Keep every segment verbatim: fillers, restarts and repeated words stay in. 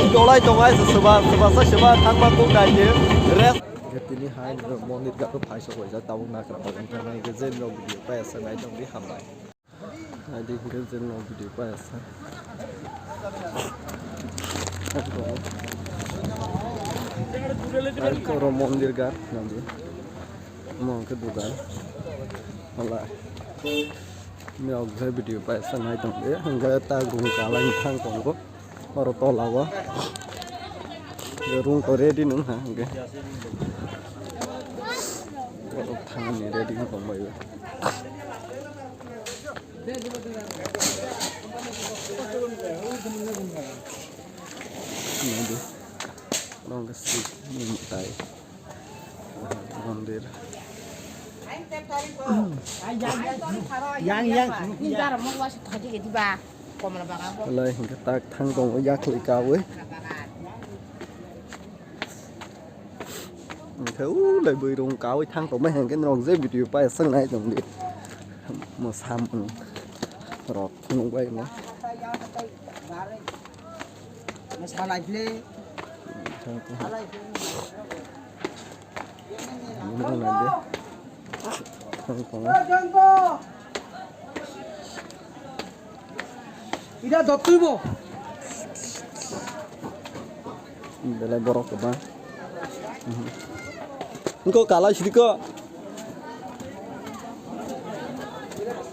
Dolai tongo, ai se soba, soba sa soba thangma kok dai de. Rest. Tini hai mondir garo phaisa koijak tabuk nakra bagwi thangnai ke je no video paisa nai tongdi hambai. Adi hingke je no video paisa. Aro mondir gar nadi. Mo ke dugan. Hala. Ni ok je video paisa nai tongdi. Hingke ta gung kalai thang tongo. Oro tola o. Room ko ready nung ha, hingke. Oro thani ready wng tong bai o. Nadi. Oro hingke si ni tai. Mondir. Yang, yang. Ni dara mo wasi thodi ke diba. Komla baga ko. Lai hingke tak thang tongo yakhli kawi. Hingke u lai bui rung kawi thang tongma hingke norok je video paisa nai tongdi. Mo samung rok phunuk bai mo. Salai ble. Salai ble. Ida dotui bo. Belai borok kwbang. Engko kalai sidi ko.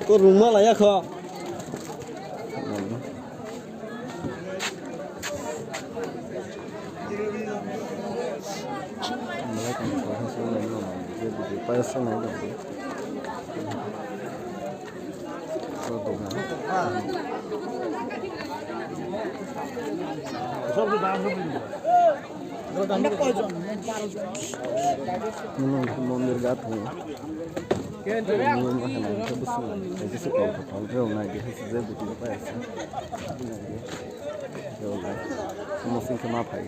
Ko rungma laya kho. Mondir gat. Nini ma hwnwi khe bwswk, bwswk tongthok tongthok khe nai di hai swijak bwtwi pai se. Omo sing khe ma phai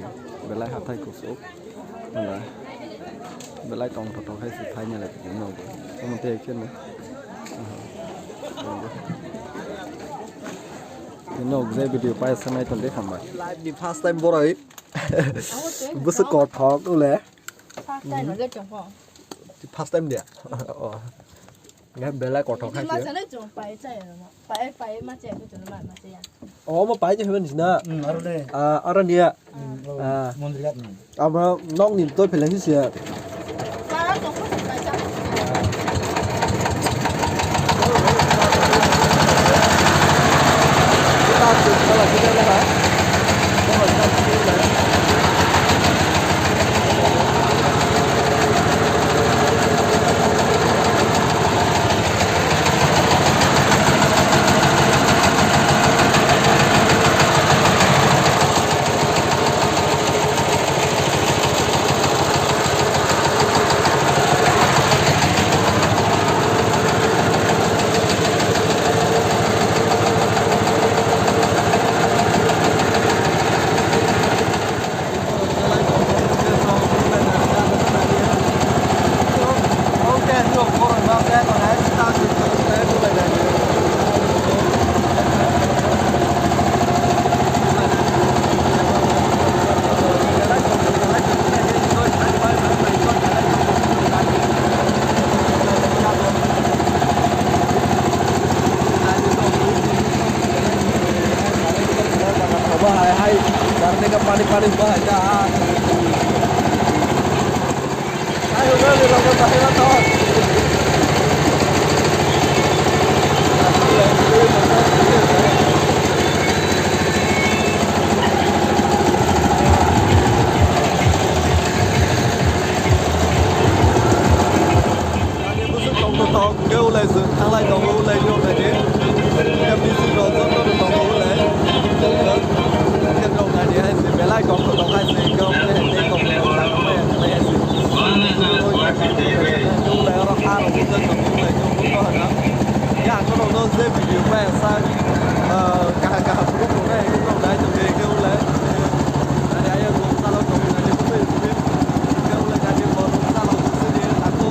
belai hathai kuchuk. Wngkha belai tongthok tongthok hai se phaina lai tongwi nogo. Omo tei khe no. Nok je video pai se nai tong de khambai. Live ni first time borai. Bwswk kothok ule. First time dia. Oh. Ngai belai kothok hai. Masa le chung pai chai no. Pai pai ma chai ko chung ma ma chai ya. Oh, mo pai je hwen sina. Hmm, aro le. Ah, aro niya. Hmm, oh, ah. Mondir gat. Abo nok ni to phela hi sia. Bahai hai, garne ka pani pani bahai ta. Ani bwswk tongthok tong hwnkhe ulai chwng thanglai tongo ulai ni ulai ni. M D C rok joto no tongo ulai. Khe rok nai di hai se belai tongthok tong hai se hwnkhe omo hai tei tongthok tong hai se. Ulai oro ha rok ujak tong ulai ni omo hana. Ya ang norok no je video pai sa, ah, kaham kaham phuru phuru nai rok nai tong khe ulai. Ani ayang rok salo tong ulai ni phuru phuru. Khe ulai kha khe bo rok salo tong sini tako.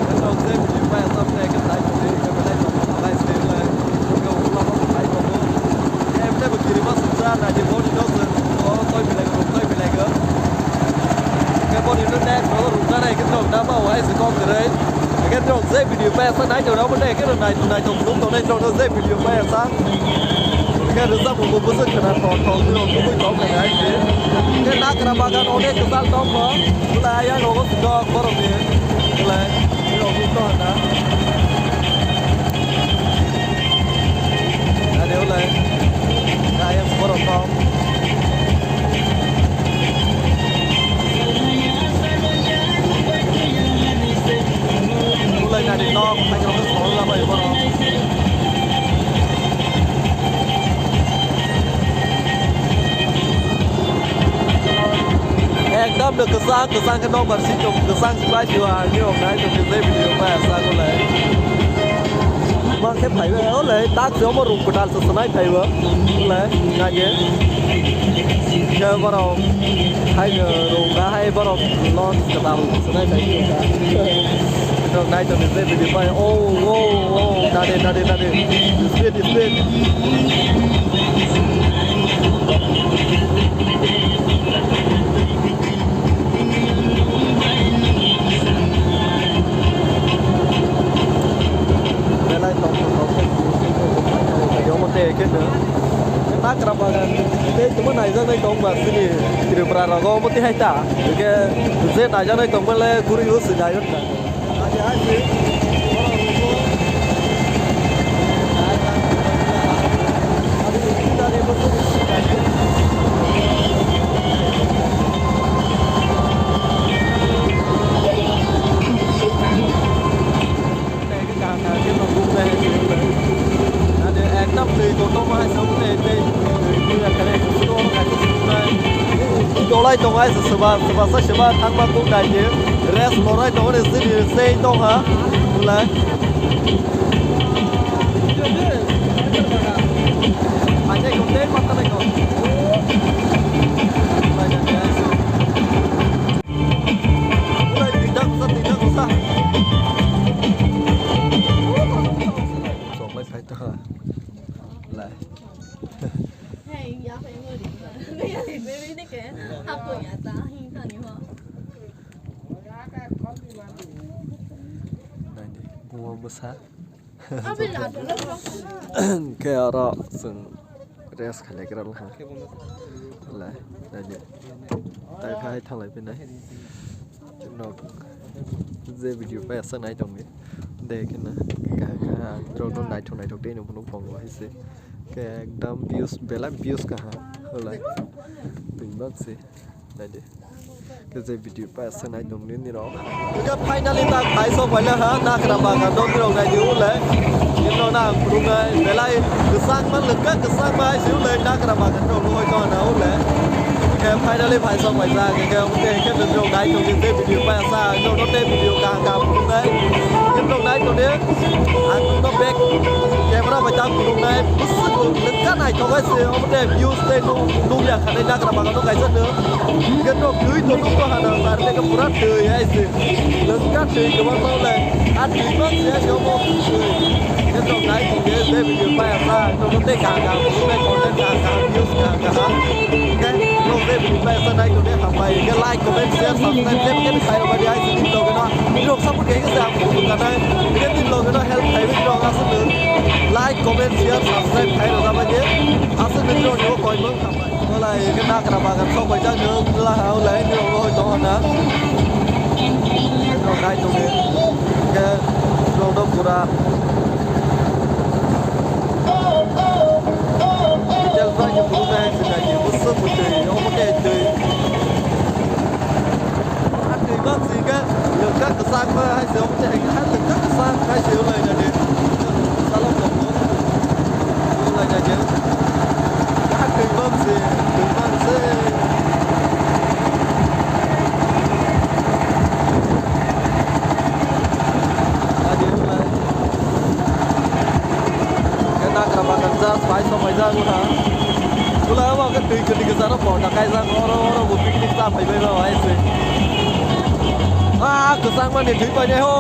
Khe rok je video pai asam khe khe tai tong khe belai tong khe belai se ulai. Khe ulai bo pai tong khe. Khe emne bo kirima suksa nai di bo ni no se. O toi Se kok kwrwi. Hwnkhe norok je video paya sa nai tongo, omo tei hwnkhe nai, nai tong phunuk tongnai norok je video paya sa. Hwnkhe rwchapmung bo bwswk khwna thok thok norok nugwi tong kha nai se. Hwnkhe nagra bagan onek kwchal tongkho. Belai ayang rogo sijok borokni. Belai norok nukno hana. Nani ulai. Kaya borok kok. Ulai nani nok, paikar khe song la bai borok. Ekdam no kwchang, kwchang khe nokbar si tong, kwchang si pai si o ang ni rok nai tong khe je video pai asa ko lai. Mang khe phai bai o lai, tak se omo room kwtal se swnai phai o lai, nai khe. Khe borok hai no room na hai borok lodge kwtal swnai phai o. Rok nai tong khe je video pai o, o, o, nade, nade, nade. Speed, speed. Belai tongthok tongthok tongthok tongthok omo tei khe no nagra bagan tei tongma naijaknai tong ba chini Tripura rogo omo tei hai ta hwnkhe je naijaknai tong bele guri o se naijaknai. Ekdam twi kotorma hai se wngkhe tei twi twi ekhe twi twi oro kaisa se wngkhe. Twi dolai tongo hai se swba swba sa swba thangma kuk dai di. Rest lorai tongo re chini sei tongha. Belai. Hai tei kok tei ma tanai kok. Belai jani hai se. Ulai twijak kusa, twijak kusa. Chok lai phai ta ha. Lai. Nai di, bungo bwsa. Khe oro chwng rest khailaigra wngkha. Lai, naidi. Tai phai thanglai phinai. Nok je video pai aswk nai tongdi. De kheno kaham kaham ang norokno naithok naithok tei no phunuk tongo hai se. Khe ekdam views belai views kaham. Lai. Twi bak se. Naidi. Khe je video pai aswk nai tongdi nirok. Hwnkhe finally tak phai sok paila ha nagra bagan no nirok naidi ulai. Nirok na ang phunuknai belai kwchangma lwkha kwchangma hai se ulai nagra bagan rok no hoi tong na ulai. Hwnkhe finally phai sok paijak hwnkhe hwnkhe hwnkhe nirok nai tongdi je video pai asa ang no tei video kaham kaham phunuknai. Nirok nai tongdi. Ang nokno back camera bai ta phunuknai bwswk lwkha naithok hai se omo tei views tei nuk nukya khanai nagra bagan no kaisa no. Hwnkhe nok twi to nukno hana tar tei khe pura twi hai se. Lwkha twi kwbangma le a twi bang se hai se omo twi. Hwnkhe nok nai tongkhe tei video pai asa nokno tei kaham kaham phunuknai content kaham kaham views kaham kaham. Hwnkhe nok tei video pai asa nai tongdi hambai hwnkhe like comment share subscribe je khe khai rwmani hai se twi to khe no. Nirok support khe khe se ang phunuk kanai. Hwnkhe tini loge no help khai bai rok aswk no like, comment, share, subscribe khai rok jaba je. Aswk no nirok ni bo koi mang khamai. Walai hwnkhe nagra bagan sok bai jak no la ha walai nirok bo hoi tong na. Nirok nai tong khe. Hwnkhe nirok no pura detail bai khe phunuk nai hai se nai khe bwswk bwtwi omo khe twi. Twi bak si khe lwkha kwchangma hai se omo tei hai khe lwkha kwchang hai se ulai nani. Salok tongo. Ulai nani. Twi bak si, twi bak si. Adi ulai. Khe nagra bagan ja pai sok pai ja wngkha. Chwla abo khe twi kwtwi kwcharo porda kaijak, oro, oro bo picnic cha phai bai ba hai se. Ah, kwchangmani thwi painai ho.